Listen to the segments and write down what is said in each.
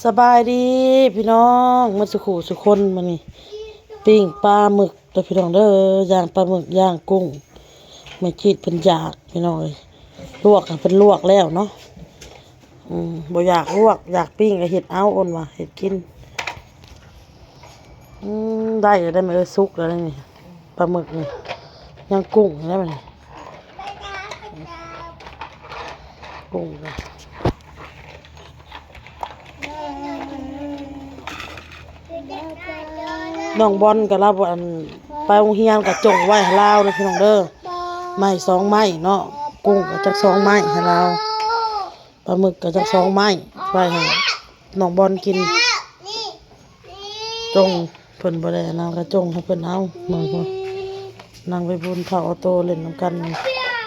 ສະບາຍດີພີ່ນ້ອງໝົດສູ່ຄູ່ສູ່ຄົນ. ມື້ນີ້ປີ້ງປາໝຶກເດີພີ່ນ້ອງເດີ ຍ່າງປາໝຶກ ຍ່າງກຸ້ງ. ແມ່ຈີດເພິ່ນຢາກພີ່ນ້ອງເອີຍ ລວກໃຫ້ເພິ່ນລວກແລ້ວເນາະ. ອືມ ບໍ່ຢາກລວກ ຢາກປີ້ງກໍເຮັດເອົາ ໂອນວ່າເຮັດກິນ. ອືມ ໄດ້ແລ້ວ ໄດ້ມາເອີ ສຸກແລ້ວນີ້ ປາໝຶກນີ້ ຍັງກຸ້ງຢູ່ເດ້ບັດນີ້ ກຸ້ງ. ນ້ອງບອນກໍລາວ ອັນ ໄປໂຮງຮຽນກໍຈົ່ງໄວ້ໃຫ້ລາວເດີພີ່ນ້ອງເດີ ໄມ້ສອງໄມ້ເນາະ ກຸ້ງກໍຈັກສອງໄມ້ໃຫ້ລາວ. ປາໝຶກກໍຈັກສອງໄມ້ໄວ້ໃຫ້ນ້ອງບອນກິນ ຈົ່ງເພິ່ນບໍ່ໄດ້ອັນນັ້ນກໍຈົ່ງໃຫ້ເພິ່ນເອົາ. ເບິ່ງພຸ້ນ ນັ່ງໄປບຸນເຂົ້າອອໂຕ້ຫຼິ້ນນຳກັນ.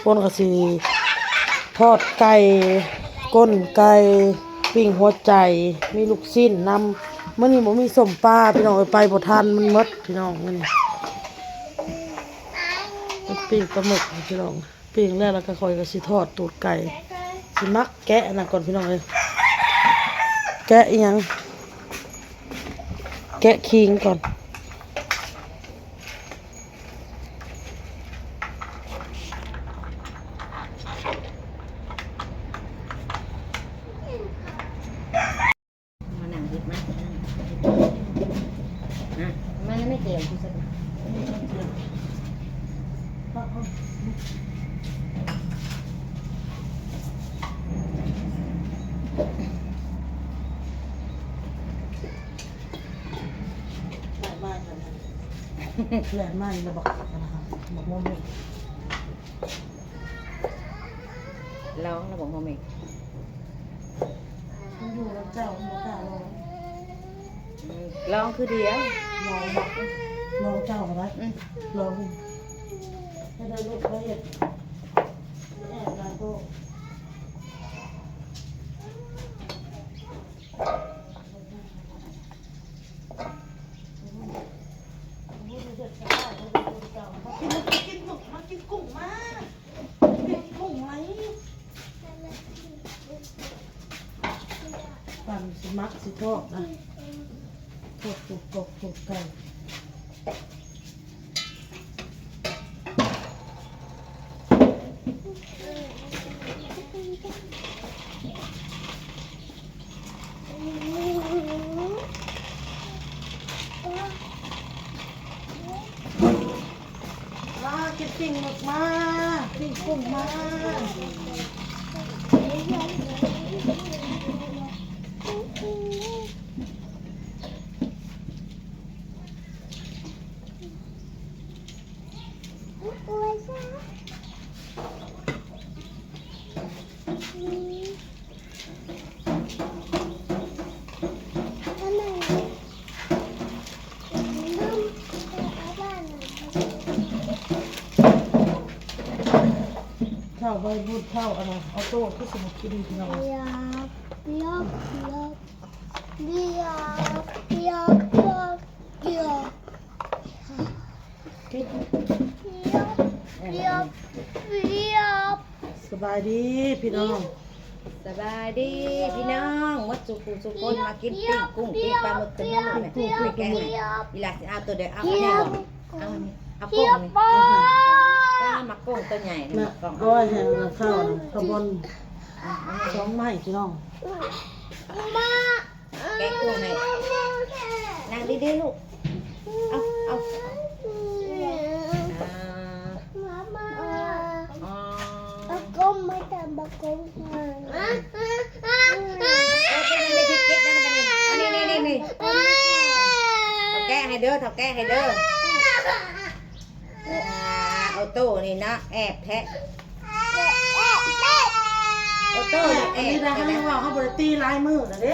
ຄົນກໍຊິທອດໄກ່ ກົ້ນໄກ່ ປີ້ງຫົວໃຈ ມີລູກຊີ້ນນຳ. ມື້ນີ້ບໍ່ມີສົ້ມປາພີ່ນ້ອງເອີຍ ໄປບໍ່ທັນ ມັນໝົດພີ່ນ້ອງ. ມື້ນີ້ປີ້ງປາໝຶກພີ່ນ້ອງ. ປີ້ງແລ້ວ ແລ້ວກໍຂ້ອຍກໍຊິທອດຕູດໄກ່ ຊິໝັກແກະອັນນັ້ນກ່ອນພີ່ນ້ອງເອີຍ. ແກະອີ່ຫຍັງ ແກະຂີງກ່ອນ. ມານັ່ງເຮັດມາ ມາແມ່ແກ້ວ ແລ່ນມາອີກແລ້ວ ບັກ ບັກໂມເມກ ລອງແລ້ວ ບັກໂມເມກ. ມັນຢູ່ນຳເຈົ້າ ມັນບໍ່ກ້າລອງ. ອືມ ລອງຄືດຽວ ລອງ ລອງເຈົ້າກໍໄດ້. ອືມ ລອງ ເຮັດໃຫ້ລູກໄດ້ເຮັດ ແອບຫຼາຍໂຕ. ມາກິນ ມາກິນກຸ້ງ ມາກິນກຸ້ງ ມາກິນກຸ້ງ. ຕຳຊິໝັກຊິທອດນະ ທອດ ທອດ ທອດ ທອດໄກ່. ມາກິນປີ້ງໝຶກ ມາປີ້ງກຸ້ງ ມາ. ເຂົ້າໄວບຸດ ເຂົ້າອັນນັ້ນ ອອໂຕ້ ຄືຊິບໍ່ກິນພີ່ນ້ອງ. ສະບາຍດີພີ່ນ້ອງ ສະບາຍດີພີ່ນ້ອງໝົດສູ່ຜູ້ສູ່ຄົນ. ມາກິນປີ້ງກຸ້ງ ປີ້ງປາໝຶກ ຂຶ້ນມາລູກແມ່ ແມ່ແກະໃຫ້. ອີຫຼາຊິເອົາໂຕໃດ ເອົາອັນນີ້ບໍ່? ເອົາອັນນີ້ ເອົາກົ້ງນີ້. ປ້າ ໝາກກົ້ງໂຕໃຫຍ່ນີ້ ໝາກກົ້ງ ເອົາໄວ້ໃຫ້ເຂົາ ເຂົາບ່ອນ ສອງໄມ້ພີ່ນ້ອງ. ແກະກຸ້ງໃຫ້ ນັ່ງດີໆລູກ. ເອົາ ເອົາ ເອົາ ມາ ມາ ອໍ ປາກົງ ມາຕາມປາກົງ ເອົາ ນີ້ໆໆ ເອົາແກະໃຫ້ເດີ ເຖົ້າແກະໃຫ້ເດີ. ອາ ໂອໂຕ້ນີ້ເນາະ ແອບແທ້ ໂອໂຕ້ນີ້ແອບແທ້. ອັນນີ້ນະ ເຮົາຍັງວ່າເຮົາບໍ່ໄດ້ຕີຫຼາຍມື້ນະເດ້.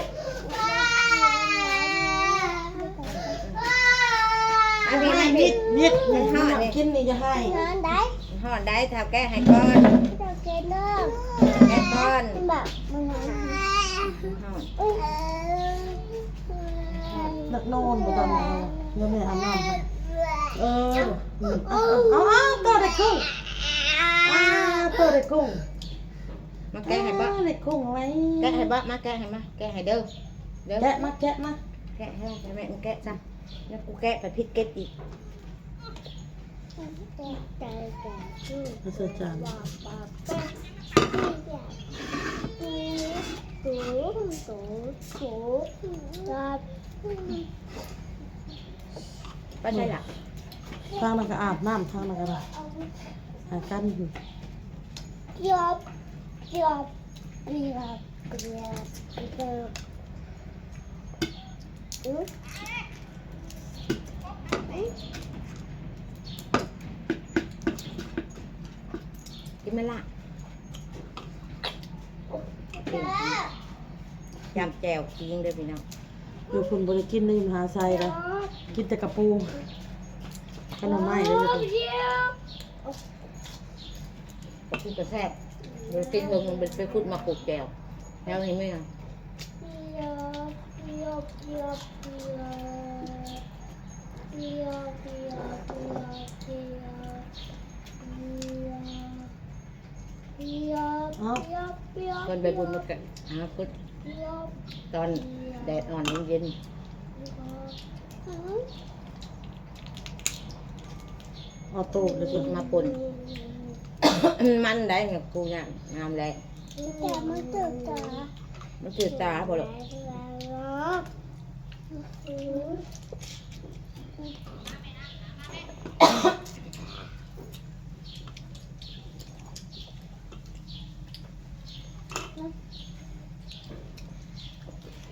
ອັນນີ້ມັນ ມິດ ມິດ ນີ້ ມັນຮ້ອນນີ້ ກິນນີ້ຢ່າໃຫ້ ຮ້ອນໄດ໋ ຮ້ອນໄດ໋. ເຖົ້າແກະໃຫ້ກ່ອນ ເຖົ້າແກະເດີ ແກະກ່ອນ ມັນບອກມັນຮ້ອນ ມັນຮ້ອນ. ເອີ ມັນຮ້ອນ. ຢາກນອນບໍ່ຕອນນີ້ ເດີແມ່ອາບນ້ຳໃຫ້. ເອີ ເອົາ ເອົາ ເອົາ ໂຕໄດ້ກຸ້ງ ເອົາ ໂຕໄດ້ກຸ້ງ. ມາແກະໃຫ້ເບາະ ເອີ ໄດ້ກຸ້ງໄວ້ ແກະໃຫ້ເບາະ ມາແກະໃຫ້ ມາແກະໃຫ້ເດີ. ແກະມາ ແກະມາ ແກະໃຫ້ແມ່ ແກະຊະ ແລ້ວກູແກະໄປຜິດເກັບອີກ. ມາໃສ່ຈານ. ໄປໃສລະ? ທາງນັ້ນກໍອາບນ້ຳ ທາງນັ້ນກໍໄດ້ ຫາກັນ. ກິນໄໝລະ? ຈ້ຳແຈ່ວຄິງເດີພີ່ນ້ອງ. ຢູ່ພຸ້ນບໍ່ໄດ້ກິນໃນມະຫາໄຊນະ ກິນແຕ່ກະປູກັບໜໍ່ໄມ້ເດີ. ກະປູກະແຊບ ບໍ່ໄດ້ກິນເຖິງ ໄປຂຸດມາປູກແຈ່ວແຖວນີ້ແມ່ນ. ເອົ້າ ຕອນໃບບຸນມັນກະຫາຂຸດ ຕອນແດດອ່ອນເຢັນໆ. ເອົາໂຕດເລີຍ ມາປົນ ມັນໄດ້ ກູຍາມ ຍາມແລງ ແຕ່ມັນຖືກຕາ ມັນຖືກຕາບໍ່ລູກ?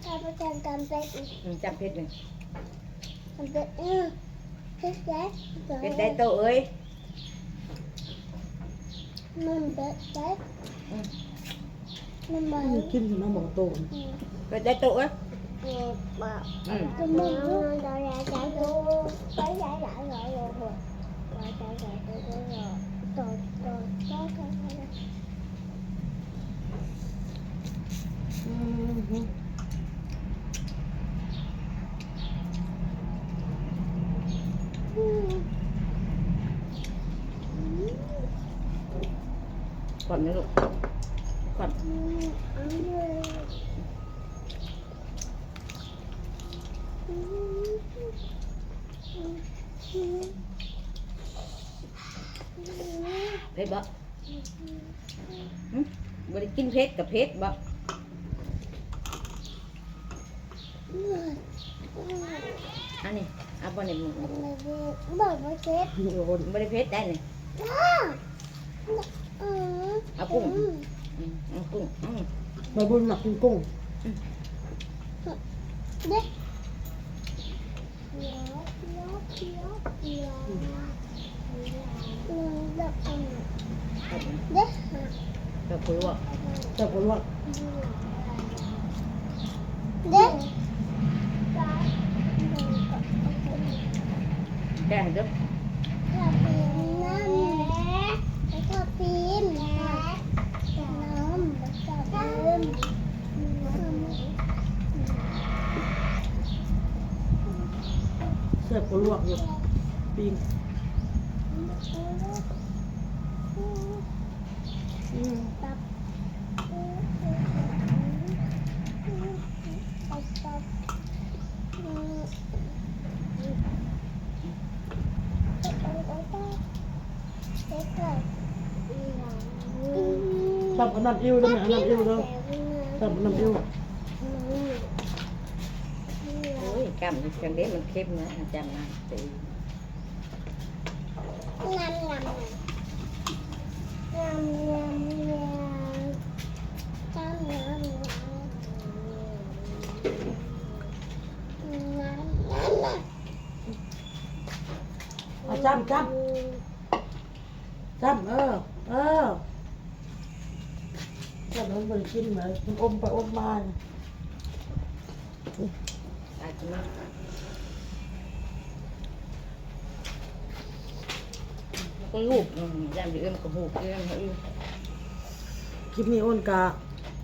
ຕຳເຜັດ ຕຳເຜັດ ອືມ ຕຳເຜັດນີ້ ຕຳເຜັດ ອືມ ເຜັດໄດ໋ ເຜັດໄດ໋ໂຕເອີຍ ມັນເຜັດໄດ໋ ອືມ ມັນບໍ່ ກິນນຳບໍ່ໂຕ ອືມ ເຜັດໄດ໋ໂຕເອີຍ ອືມ ອືມ ອືມ ກ່ອນນະລູກ ກ່ອນ ເຜັດບໍ່? ຫື? ບໍ່ໄດ້ກິນເຜັດກະເຜັດບໍ່? ອັນນີ້ ເອົາບໍ່ນີ້? ບໍ່ ບໍ່ເຜັດ ບໍ່ໄດ້ເຜັດໄດ໋ນີ້. ເອົາກຸ້ງ ອືມ ເອົາກຸ້ງ ອືມ ໃບບຸນມັກກິນກຸ້ງ ອືມ ເດ້. ເດ້ ແຊບກວ່າລວກ ແຊບກວ່າລວກ ເດ້ ແກະໃຫ້ເດີ ທາຕີນນຳ ທາຕີນນຳ. ແຊບກວ່າລວກຢູ່ ປີ້ງ ອືມ ຕັບ ຕຳອັນນັ້ນອີ່ວເດີ ແມ່ ອັນນັ້ນອີ່ວເດີ ຕຳອັນນັ້ນອີ່ວ. ໂອ້ຍ ກຳຈັງເດ້ ມັນເຄັມນະ ອາຈານນະ ນຳ ນຳ ນຳ ເອົາຈ້ຳ ຈ້ຳ ຈ້ຳ ເອີ ເອີ ຈ້ຳ ມັນບໍ່ໄດ້ກິນເລີຍ ມັນອົມໄປອົມມາ. ກະລູກ ອືມ ຢ້ານຊິເອີ້ນກະລູກ ເອີ້ນໃຫ້ອີກ. ຄລິບນີ້ອ້ນກະ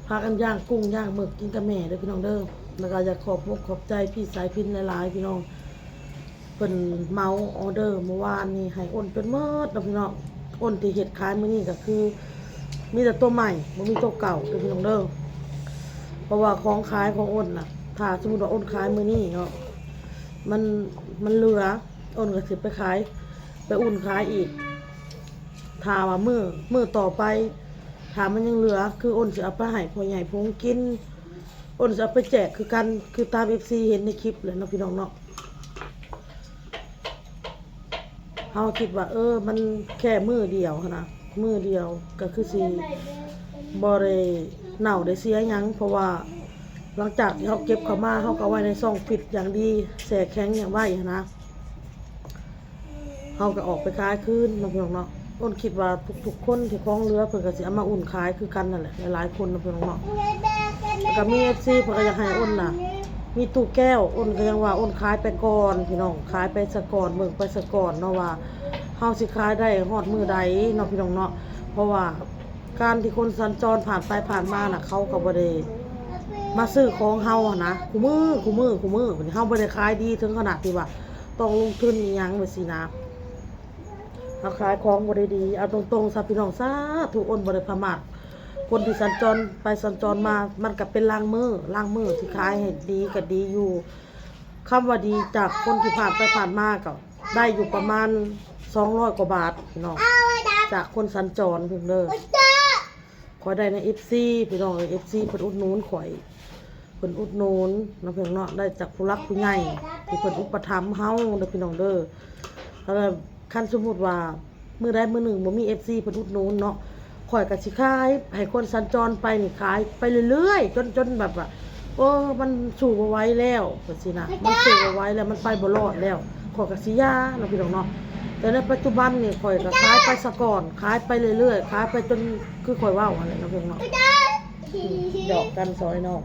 ພາກັນຍ່າງກຸ້ງຍ່າງໝຶກກິນກັບແມ່ເດີພີ່ນ້ອງເດີ ແລ້ວກະຢາກຂອບອົກຂອບໃຈພີ່ສາຍພິນຫຼາຍໆ ພີ່ນ້ອງ. ເພິ່ນເໝົາອໍເດີມື້ວານນີ້ໃຫ້ອ້ນຈົນໝົດເນາະພີ່ນ້ອງ. ອ້ນທີ່ເຮັດຂາຍມື້ນີ້ກໍຄືມີແຕ່ໂຕໃໝ່ ບໍ່ມີໂຕເກົ່າເດີພີ່ນ້ອງເດີ. ເພາະວ່າຂອງຂາຍຂອງອ້ນນະ ຖ້າສົມມຸດວ່າອ້ນຂາຍມື້ນີ້ເນາະ ມັນ ມັນເຫຼືອ ອ້ນກໍຊິໄປຂາຍ ໄປອຸ່ນຂາຍອີກ. ຖ້າວ່າມື້ ມື້ຕໍ່ໄປ ຖ້າມັນຍັງເຫຼືອ ຄືອ້ນຊິເອົາໄປໃຫ້ພໍ່ໃຫຍ່ຜູ້ຫົງກິນ ອ້ນຊິເອົາໄປແຈກຄືກັນ ຄືຕາມເອັຟຊີເຫັນໃນຄລິບແຫຼະເນາະ ພີ່ນ້ອງເນາະ. ເຮົາຄິດວ່າ ເອີ ມັນແຄ່ມື້ດຽວຫັ້ນນະ ມື້ດຽວກໍຄືຊິບໍ່ໄດ້ເນົ່າໄດ້ເສຍຫຍັງ ເພາະວ່າຫຼັງຈາກທີ່ເຮົາເກັບເຂົ້າມາ ເຮົາກໍເອົາໄວ້ໃນຊ່ອງຟຣິດຢ່າງດີ ແຊ່ແຂງຫຍັງໄວ້ຫັ້ນນະ ເຮົາກໍອອກໄປຂາຍຄືນເນາະ ພີ່ນ້ອງເນາະ. ອ້ນຄິດວ່າທຸກໆຄົນທີ່ຂອງເຫຼືອ ເພິ່ນກໍຊິເອົາມາອຸ່ນຂາຍຄືກັນນັ້ນແຫຼະ ຫຼາຍໆຄົນເນາະ ພີ່ນ້ອງເນາະ. ແລ້ວກໍມີເອັຟຊີເພິ່ນກໍຢາກໃຫ້ອ້ນນະ ມີຕູ້ແກ້ວ ອ້ນກໍຍັງວ່າອ້ນຂາຍໄປກ່ອນ ພີ່ນ້ອງ ຂາຍໄປສາກ່ອນ ເບິ່ງໄປສາກ່ອນເນາະ ວ່າເຮົາຊິຂາຍໄດ້ຮອດມື້ໃດເນາະ ພີ່ນ້ອງເນາະ. ເພາະວ່າການທີ່ຄົນສັນຈອນຜ່ານໄປຜ່ານມານະ ເຂົາກໍບໍ່ໄດ້ມາຊື້ຂອງເຮົາຫັ້ນນະ ຄູ່ມື້ ຄູ່ມື້ ຄູ່ມື້ ບາດນີ້ເຮົາບໍ່ໄດ້ຂາຍດີເຖິງຂະໜາດທີ່ວ່າຕ້ອງລົງທຶນອີ່ຫຍັງແບບຊີ້ນະ. ເຮົາຂາຍຂອງບໍ່ໄດ້ດີ ເອົາຕົງໆຊະ ພີ່ນ້ອງ ສາທຸ ອ້ນບໍ່ໄດ້ປະໝາດ. ຄົນທີ່ສັນຈອນໄປສັນຈອນມາ ມັນກໍເປັນລາງມື້ ລາງມື້ທີ່ຂາຍໃຫ້ດີກໍດີຢູ່. ຄຳວ່າດີຈາກຄົນທີ່ຜ່ານໄປຜ່ານມາກໍໄດ້ຢູ່ປະມານສອງຮ້ອຍກວ່າບາດ ພີ່ນ້ອງ ຈາກຄົນສັນຈອນເພິ່ນເດີ. ຂ້ອຍໄດ້ນຳເອັຟຊີ ພີ່ນ້ອງເອີຍ ເອັຟຊີເພິ່ນອຸດໜູນຂ້ອຍ ເພິ່ນອຸດໜູນເນາະ ພີ່ນ້ອງເນາະ ໄດ້ຈາກຜູ້ຫຼັກຜູ້ໃຫຍ່ທີ່ເພິ່ນອຸປະຖຳເຮົາເດີ ພີ່ນ້ອງເດີ. ຄັນສົມມຸດວ່າມື້ໃດມື້ໜຶ່ງບໍ່ມີເອັຟຊີເພິ່ນອຸດໜູນເນາະ ຂ້ອຍກໍຊິຂາຍໃຫ້ຄົນສັນຈອນໄປນີ້ ຂາຍໄປເລື້ອຍໆ ຈົນ ຈົນແບບວ່າ ໂອ້ ມັນສູ້ບໍ່ໄຫວແລ້ວ ຈັ່ງຊີ້ນະ ມັນສູ້ບໍ່ໄຫວແລ້ວ ມັນໄປບໍ່ລອດແລ້ວ ຂ້ອຍກໍຊິຢ່າເນາະ ພີ່ນ້ອງເນາະ. ແຕ່ໃນປັດຈຸບັນນີ້ ຂ້ອຍກໍຂາຍໄປສາກ່ອນ ຂາຍໄປເລື້ອຍໆ ຂາຍໄປຈົນ ຄືຂ້ອຍເວົ້າຫັ້ນແຫຼະເນາະ ພີ່ນ້ອງເນາະ. ຫຍອກກັນສອງອ້າຍນ້ອງ.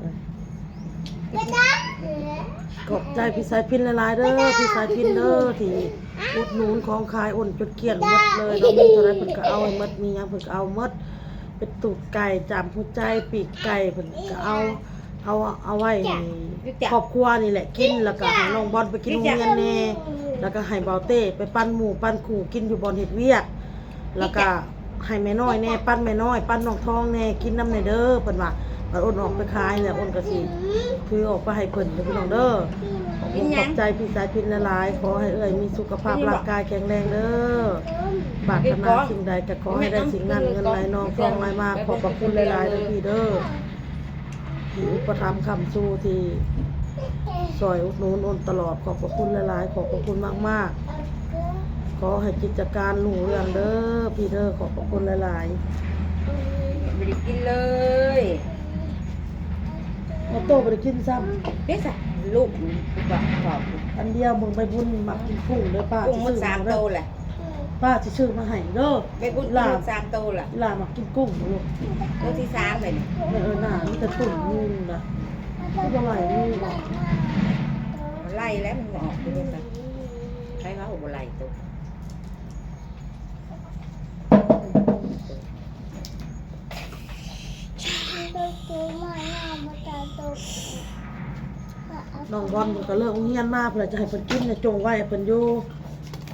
ຂອບໃຈພີ່ສາຍພິນຫຼາຍໆເດີ ພີ່ສາຍພິນເດີ ທີ່ອຸດໜູນຂອງຂາຍອ້ນຈົນກ້ຽງໝົດເລີຍເນາະ. ມີເທົ່າໃດເພິ່ນກໍເອົາໃຫ້ໝົດ ມີຫຍັງເພິ່ນກໍເອົາໝົດ ເປັນຕູດໄກ່ ຈາມຫົວໃຈ ປີກໄກ່ ເພິ່ນກໍເອົາ ເອົາ ເອົາໄວ້ໃຫ້ຄອບຄົວນີ້ແຫຼະກິນ ແລ້ວກໍໃຫ້ນ້ອງບອນໄປກິນໂຮງຮຽນແດ່ ແລ້ວກໍໃຫ້ບ່າວເຕ້ໄປປັນໝູ່ປັນຄູ່ກິນຢູ່ບ່ອນເຮັດວຽກ ແລ້ວກໍໃຫ້ແມ່ນ້ອຍແດ່ ປັນແມ່ນ້ອຍ ປັນນ້ອງທອງແດ່ ກິນນຳແດ່ເດີ ເພິ່ນວ່າ. ບັດອ້ນອອກໄປຂາຍແລ້ວ ອ້ນກໍຊິຖືອອກໄປໃຫ້ເພິ່ນເດີ ພີ່ນ້ອງເດີ. ຂອບໃຈພີ່ສາຍພິນຫຼາຍໆ ຂໍໃຫ້ເອື້ອຍມີສຸຂະພາບຮ່າງກາຍແຂງແຮງເດີ ປາດຖະໜາສິ່ງໃດກໍຂໍໃຫ້ໄດ້ສິ່ງນັ້ນ ເງິນໄຫຼນອງທອງໄຫຼມາ. ຂອບພະຄຸນຫຼາຍໆເດີພີ່ເດີ ທີ່ອຸປະຖຳຄ້ຳຊູ ທີ່ຊ່ອຍອຸດໜູນອ້ນຕະຫຼອດ ຂອບພະຄຸນຫຼາຍໆ ຂອບພະຄຸນມາກໆ. ຂໍໃຫ້ກິດຈະການຮຸ່ງເຮືອງເດີພີ່ເດີ ຂອບພະຄຸນຫຼາຍໆ. ບໍ່ໄດ້ກິນເລີຍ ອອໂຕ້ບໍ່ໄດ້ກິນຊ້ຳ ເດ້ຊະ ລູກມັນບອກ ອັນດຽວເບິ່ງໃບບຸນມັກກິນກຸ້ງເດີ ປ້າຊິຊື້ມາໃຫ້ເດີ ປ້າຊິຊື້ມາໃຫ້ເດີ. ໃບບຸນກິນໝົດສາມໂຕລະ ອີ່ຫຼ້າມັກກິນກຸ້ງບໍ່ລູກ? ໂຕທີສາມເລີຍນີ້ ເອີ ໜ້າມີແຕ່ຕຸ່ມຢູ່ນີ້ລະ ຄືບໍ່ໄລ່ມີບໍ່? ໄລ່ແລ້ວມັນບໍ່ອອກເດ້ຊະ ໃຜວ່າບໍ່ໄລ່ໂຕ. ນ້ອງບອນເພິ່ນກໍເລີກໂຮງຮຽນມາ ເພິ່ນຈະໃຫ້ເພິ່ນກິນ ຈົ່ງໄວ້ໃຫ້ເພິ່ນຢູ່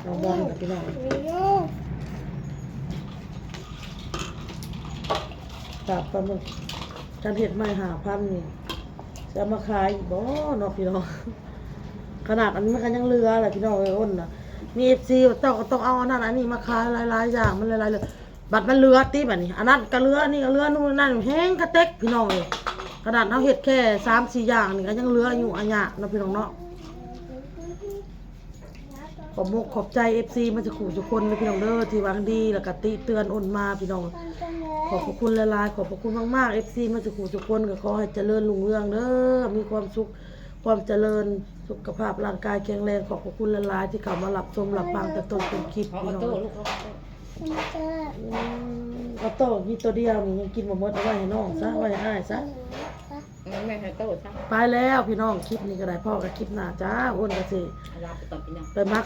ນ້ອງບອນກັບພີ່ນ້ອງ. ຕາປາໝຶກ ຄັນເຮັດໃໝ່ຫ້າພັນນີ້ ຊິເອົາມາຂາຍອີກບໍ່ເນາະພີ່ນ້ອງ? ຂະໜາດອັນນີ້ມັນກໍຍັງເຫຼືອລະພີ່ນ້ອງເອີຍ ອ້ນນະ ມີເອັຟຊີວ່າເຈົ້າກໍຕ້ອງເອົາອັນນັ້ນອັນນີ້ມາຂາຍ ຫຼາຍໆຢ່າງ ມັນຫຼາຍໆເລື່ອງ ບັດມັນເຫຼືອຕິ ບັດນີ້ອັນນັ້ນກໍເຫຼືອ ອັນນີ້ກໍເຫຼືອ ນັ້ນແຮງກະເຕັກພີ່ນ້ອງເອີຍ. ຂະໜາດເຮົາເຮັດແຄ່ສາມສີ່ຢ່າງນີ້ກໍຍັງເຫຼືອຢູ່ອາຍະເນາະ ພີ່ນ້ອງເນາະ. ຂອບມຸກຂອບໃຈເອັຟຊີມາສູ່ຄູ່ສູ່ຄົນເດີພີ່ນ້ອງເດີ ທີ່ຫວັງດີ ແລ້ວກໍຕິເຕືອນອ້ນມາພີ່ນ້ອງ ຂອບພະຄຸນຫຼາຍໆ ຂອບພະຄຸນມາກໆ. ເອັຟຊີມາສູ່ຄູ່ສູ່ຄົນ ກໍຂໍໃຫ້ຈະເລີນຮຸ່ງເຮືອງເດີ ມີຄວາມສຸກຄວາມຈະເລີນ ສຸຂະພາບຮ່າງກາຍແຂງແຮງ. ຂອບພະຄຸນຫຼາຍໆ ທີ່ເຂົ້າມາຮັບຊົມຮັບຟັງແຕ່ຕົ້ນຈົນຄລິບ ພີ່ນ້ອງເອີຍ. ອອໂຕ້ມີໂຕດຽວນີ້ຍັງກິນບໍ່ໝົດ ເອົາໄວ້ໃຫ້ນ້ອງຊະ ໄວ້ໃຫ້ອ້າຍຊະ. ເອີ ແມ່ໃຫ້ໂຕຊະ ໄປແລ້ວພີ່ນ້ອງ ຄລິບນີ້ກໍໄດ້ ພໍ້ກັນຄລິບໜ້າຈ້າ. ອ້ນກໍຊິໄປໝັກ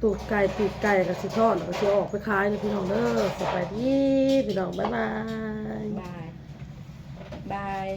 ຕູດໄກ່ ປີກໄກ່ກໍຊິທອດ ແລ້ວກໍຊິອອກໄປຂາຍເດີພີ່ນ້ອງເດີ. ສະບາຍດີພີ່ນ້ອງ ບາຍບາຍ ບາຍ ບາຍ.